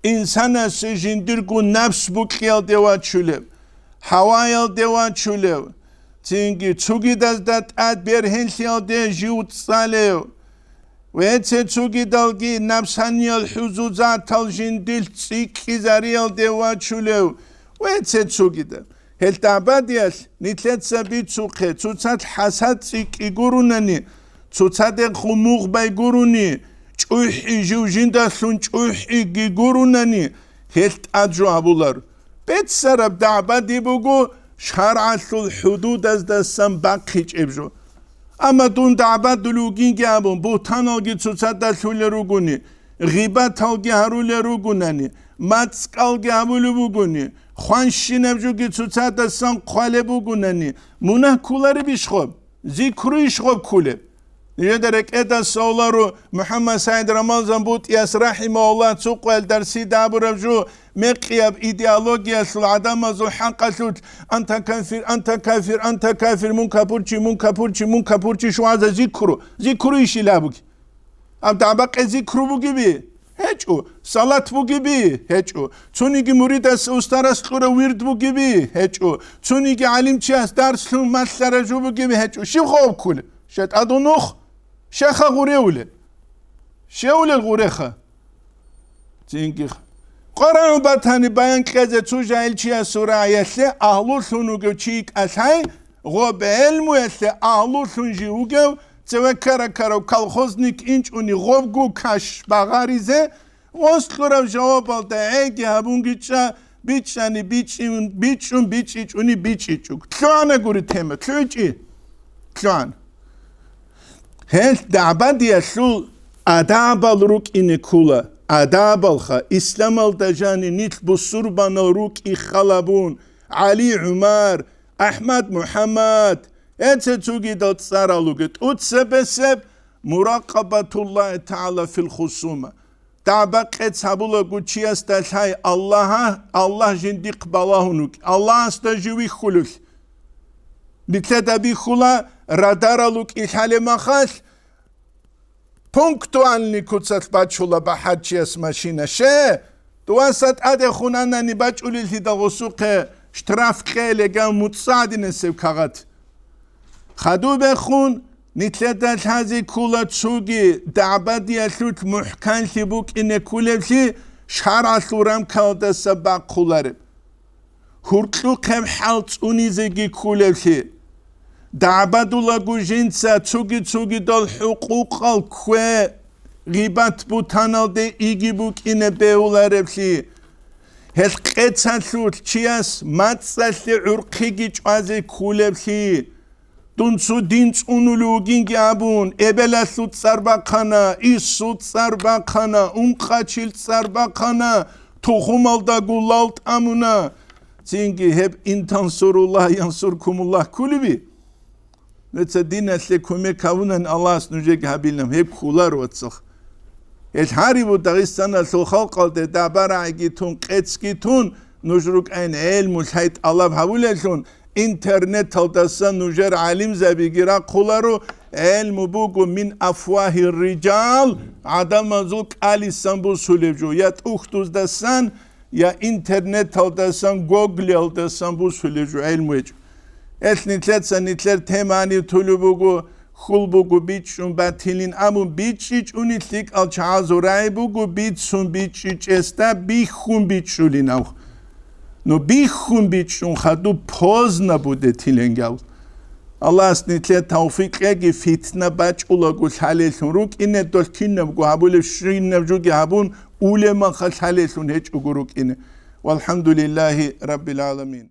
инсанасе жиндирго напс букьиялде вачулев, гьаваялде вачулев, цинги цугидазда тӀад бергьенлъиялде жив цӀалев, ва цо-цогидалги напсаниял хӀузузатал жиндилъ цӀикӀкӀизариялде вачулев, ва цо-цогидал. Гьел дагӀбадиялъ нилъеца бицухъе, цоцалъ хӀасад цӀикӀкӀи гурунани, цоцадехун мугъ бай гуруни, чӀухӀи жив жиндалъун чӀухӀиги гурунани, гьел тӀад жо абулар. Беццараб дагӀбади буго шаргӀалъул хӀудудаздасан бахъичӀеб жо. Амма дун дагӀбадулев вугинги абун, бугьтаналги цоцазда лъулел ругони, гъибаталги гьарулел ругунани, мацӀкӀалги гьабулеб бугони, хванщинаб жоги цоцаздасан хъвалеб бугунани, мунагь кколареб иш гъоб? Зикру иш гъоб кколеб? Нижеда рекӀеда совлару МухӀаммад СагӀид Рамазан БутӀияс рахӀимагьуллагь цо къоялъ дарсида абураб жо, мекъияб идеологиялъул гӀадамазул хӀакъалъулъ: «Анта кафир, анта кафир, анта кафир, мун капурчи, мун капурчи, мун капурчи», шугӀаза зикру, зикру ишила абуги. Аб дагӀба-къе зикру бугеби? ГьечӀо. Салат бугеби? ГьечӀо. Цониги муридас устарас кьурав вирд бугеби? ГьечӀо. Цониги гӀалимчияс дарслъун малъараб жо бугеби? ГьечӀо. Щиб хъван кколеб? Щай тӀадун нух? Щайха гъуревулел? Щевулел гъуреха? Цинги къварагӀун батани баян кьезе цо жагьилчиясул рагӀиялъе агьлулъун вугев чи йикӀалъай, гъоб гӀелмуялъе агьлулъун жив вугев, цеве ккара-ккарав колхозник инчӀуни гъобгу каш багъаризе, гъос кьурав жавабалда гӀеги гьабунги чӀа, бичӀчӀани бичӀчӀун, бичӀчӀун, бичӀчӀичӀуни бичӀчӀичӀо. ЛъугӀана гури тема, лъугӀичӀи. ЛъугӀана. Гьел дагӀбадиялъул адабал рукӀине ккола, адабалха, исламалда жани нилъ бусурбанал рукӀи халабун, ГӀали ГӀумар, АхӀмад МухӀаммад, эце цогидал цӀарал руге тӀуцебесеб муракъабатуллагьи тагӀала фил хусума. ДагӀба-къец гьабулаго чиясда лъай Аллагьа-, Аллагь жиндихъ балагьун вукӀи, Аллагьасда жив вихьулелъ. Нилъеда бихьула радарал рукӀи лъалеб махалъ, пунктуальный куцалъ бачула бахӀарчияс машина. Ще, дуваса тӀадехун анани бачӀулелъидал гъусухъе штраф кьелеган муцӀцӀадинесев кагъат. Хадубехун, нилъеда лъазе ккола цоги дагӀбадиялъулъ мухӀканлъи букӀине кколеблъи шаргӀалъул рамкалдаса бахъулареб. Гьуркьухъеб хӀал цӀунизеги кколеблъи. ДагӀбадулаго жинца цоги-цогидал хӀукъукъал ккве, гъибат-бутаналде иги букӀине бегьулареблъи. Гьел къецалъулъ чияс мацӀалъе гӀурхъиги чӀвазе кколеблъи. Дун цо дин цӀунулев вугинги абун, эбелалъул цӀар бахъана, иссул цӀар бахъана, ункъачил цӀар бахъана, тухумалдаго лал тӀамуна. Цинги гьеб «Ин тансуруллагь янсуркумуллагь» кколеби? Нуца диналъе кумек гьабунани Аллагьас нужеги гьабилан, гьеб кколаро, вацал. Гьел гьари бу Дагъистаналъул халкъалде дагӀба-рагӀиги тун, къецги тун, нуж рукӀайин гӀелму лъай тӀалаб гьабулеллъун, интернеталдаса нужер гӀалимзабиги рахъуларо, гӀелму буго мин афвагьир рижал, гӀадамазул кӀалисан бусулеб жо, я тӀухьдуздасан, я интернеталдасан, Гуглиялдасан бусулеб жо гӀелму гьечӀо. Гьелъ нилъеца нилъер тема гьанив тулеб буго, хьул буго бичӀчӀун батилин абун, бичӀчӀичӀуни лъикӀал чагӀазул рагӀи буго, бицун бичӀчӀичӀесда бихьун бичӀчӀулин аб. Ну бихьун бичӀчӀун хадуб поздно буде тиленгав. Аллагьас нилъе тавфикъ кьеги, фитна бачӀулаго лъалелъун рукӀине, дол кинабго гьабулеб щинаб жоги гьабун, улемаха лъалелъун гьечӀого рукӀине. Валхамдулиллагьи раббил гӀаламин.